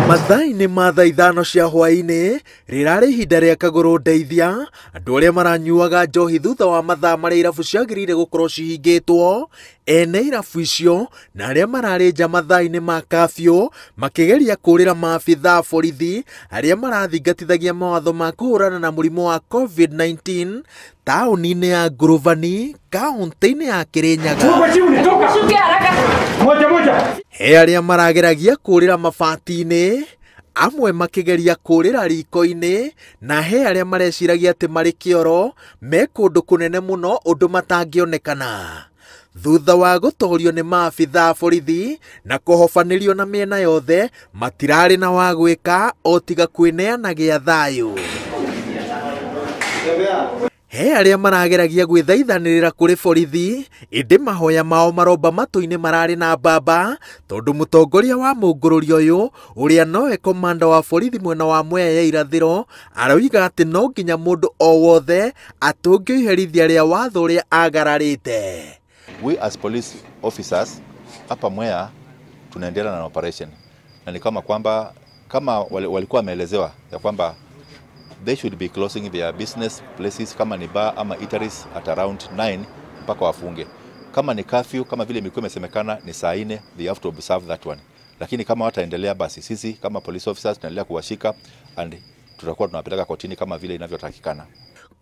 Mathaa-inĩ ma thaa 5 cia hwaĩ-inĩ rĩrarĩ ihinda rĩa kagũrũ ndeithia andũ arĩa maranyuaga njohi thutha wa mathaa marĩa irabu ciagĩrĩire gũkorwo cihingĩtwo, ene irabu icio na arĩa mararĩ nja mathaa-inĩ ma kafyu makĩgeria kũũrĩra maabithaa borithi arĩa marathingatithagia mawatho ma kũhũrana na mũrimũ wa COVID-19 taũni-inĩ ya Ngurubani kaũntĩ-inĩ ya Kirinyaga. He arĩa marageragia kũũrĩra mabati-inĩ, amwe makĩgeria kũũrĩra riko-inĩ, na he arĩa mareciragia atĩ marĩ kĩoro me kũndũ kũnene mũno ũndũ matangĩonekana. Thutha wa gũtorio nĩ maabithaa borithi na kũhobanĩrio na mĩena yothe, matirarĩ na wa gwĩka o tiga kwĩneana gĩa thayũ. He arĩa marageragia gwĩthaithanĩrĩra kũrĩ borithi, ĩndĩ mahoya mao maromba matũ-inĩ mararĩ na mbamba tondũ mũtongoria wa mũngũrũri ũyũ ũrĩa nowe komanda wa borithi mwena wa Mwea ya irathĩro aroiga atĩ no nginya mũndũ o wothe atũngio iherithia rĩa watho ũrĩa agararĩte. We as police officers hapa Mwea tunaendelea na operation, na ni kama kwamba kama walikuwa wameelezewa ya kwamba they should be closing their business places kama ni bar ama eateries at around 9 mpaka wafunge. Kama ni curfew kama vile imekuwa imesemekana ni saa 4, they have to observe that one. Lakini kama wataendelea basi sisi kama police officers tunaendelea kuwashika and tutakuwa tunawapeleka kotini kama vile inavyotakikana.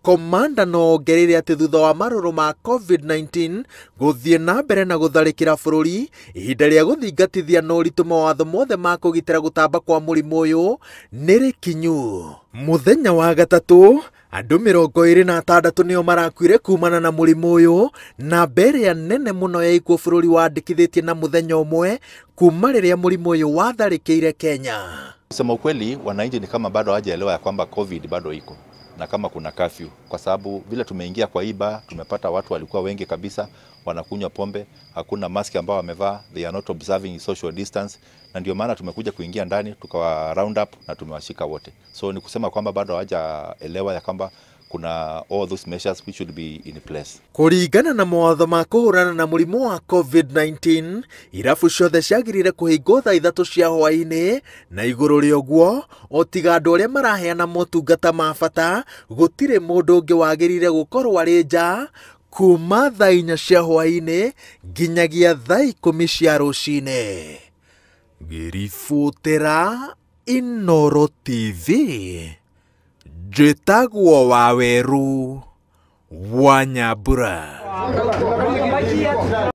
Komanda no ongereire atĩ thutha wa marũrũ ma COVID-19 gũthiĩ na mbere na gũtharĩkĩra bũrũri, ihinda rĩa gũthingatithia na ũritũ mawatho mothe ma kũgitĩra gũtamba kwa mũrimũ ũyũ nĩ rĩkinyu. Mũthenya wa gatatũ andũ 26 nĩo marakuire kumana na mũrimũ ũyũ, na mbere nene mũno ya ikuũ bũrũri wandĩkithĩtie na mũthenya ũmwe kuma rĩrĩa mũrimũ ũyũ watharĩkĩire Kenya. Kusema ukweli, wananchi ni kama bado hawajaelewa ya kwamba COVID bado iko na kama kuna curfew, kwa sababu vile tumeingia kwa iba tumepata watu walikuwa wengi kabisa wanakunywa pombe, hakuna mask ambao wamevaa, they are not observing social distance, na ndio maana tumekuja kuingia ndani tukawa round up na tumewashika wote. So ni kusema kwamba bado hawajaelewa ya kwamba kuna all those measures which should be in place. Kũringana na mawatho ma kũhũrana na mũrimũ wa COVID-19, irabu ciothe ciagĩrĩire kũhingwo thaa 3 cia hwaĩ-inĩ, na igũrũ rĩa ũguo o tiga andũ arĩa maraheana motungata ma bata, gũtirĩ mũndũ ũngĩ wagĩrĩire gũkorwo arĩ nja kuma thaa 4 cia hwaĩ-inĩ nginyagia thaa 10 cia rũcinĩ. Ngĩribotera Inooro TV, njĩtagwo Waweru wa Nyambura.